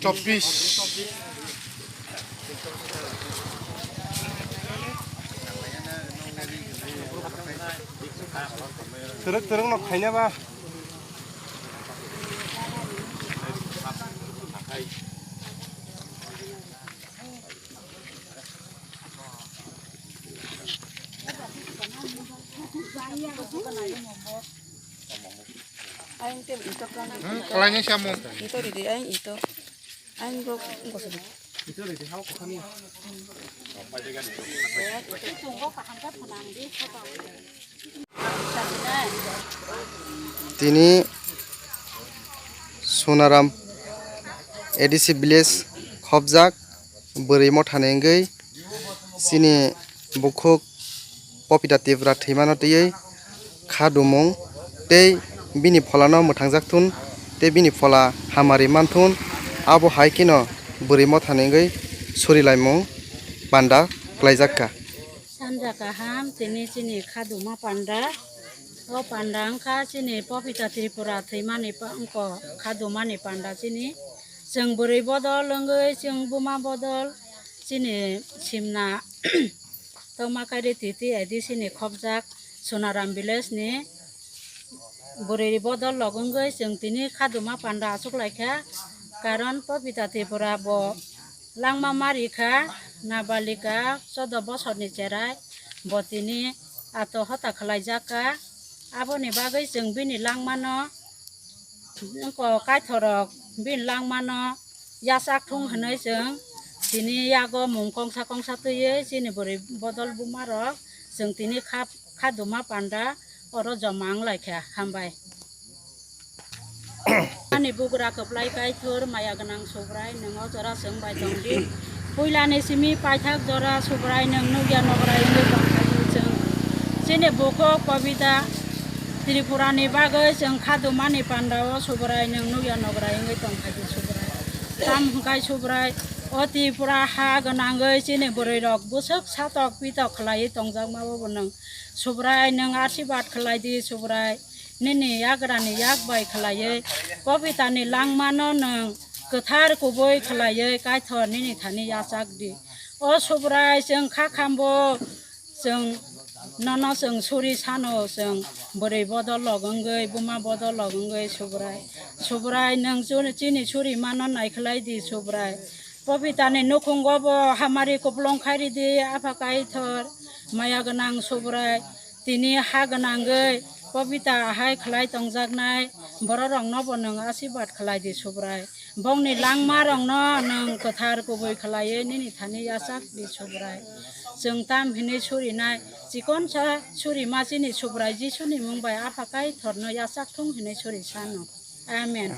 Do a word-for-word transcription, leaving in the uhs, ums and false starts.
Chobbish. Twrwk twrwk no khaina ba. Aing tem ito kan. Hmm, kalaina samung. Ito di di aing ito. Aing go go sini. Tini Sonaram A D C village khobjak bwrwi mothani wngwi chini bukhuk Popita Tripura thwimano twiwi kha dumung tei bini pholano mwthangjak thun tei bini phola hamari man thun, abo hai kheno bwrwi mothani wngwi surilaimung panda kwlaijak kha. Sanja kaham, tini chini khaduma panda. O panda wngkha chini Popita Tripura thwimani pa-, wngkha khadumani panda chini. Chwng bwrwi bodol wngwi, chwng buma bodol chini simna tongma kairi titi A D C ni khobjak Sonaram village ni bwrwi bodol log wngwi chwng tini khaduma panda achuk laikha. Karon Popita Tripura bo langma ma rikha, nabalika chodo bosorni cherai, bo tini ato hota khwlaijak kha. Aboni bagwi chwng bini langmano, wngkha kaithorrok bini langmano yachak thung hwnwi chwng tini yago mung kongsa kongsa twiwi chini bwrwi bodol bumarok chwng tini kha, khaduma panda oro joma wng laikha. Hambai. Ani bugra kwplai kaithor maya gwnang Subrai, nwng o jora chwng bai tong di. Puilani simi paithak jora Subrai nwng nukya nograi wngwi tong kha di chwng. Chini bukhuk Kobita Tripurani bagwi chwng khadumani panda o Subrai nwng nukya nograi wngwi tong kha di Subrai. Tam hwnkhe Subrai o Tripura ha gwnangwi chini bwrwi rok bwswk satok pitok khlaiwi tongjakma o bo nwng Subrai nwng asibad khlai di Subrai. Nini yagrani yak bai khlaiwi Popitani langmano nwng kwthar kubui khlaiwi kaithor nini thani yachak di. O Subrai chwng kha khambo chwng nono chwng suri sano chwng bwrwi bodol log wngwi buma bodol log wngwi Subrai. Subrai nwng chuni, chini suri mano naikhlai di Subrai. Popitani nukhungo bo hamari kupulung khairidi Apha Kaithor maya gwnang Subrai. Tini ha gwnangwi Popita ahai khlai tongjaknai bororokno bo nwng asibad khlai di Subrai. Bongni langmarokno nwng kwthar kubui khlaiwi nini thani yachak di Subrai. Chwng tam hinwi surinai chikonsa surima chini Subrai Jisuni mung bai Apha Kaithorno yachak thung hinwi suri sano. Amen.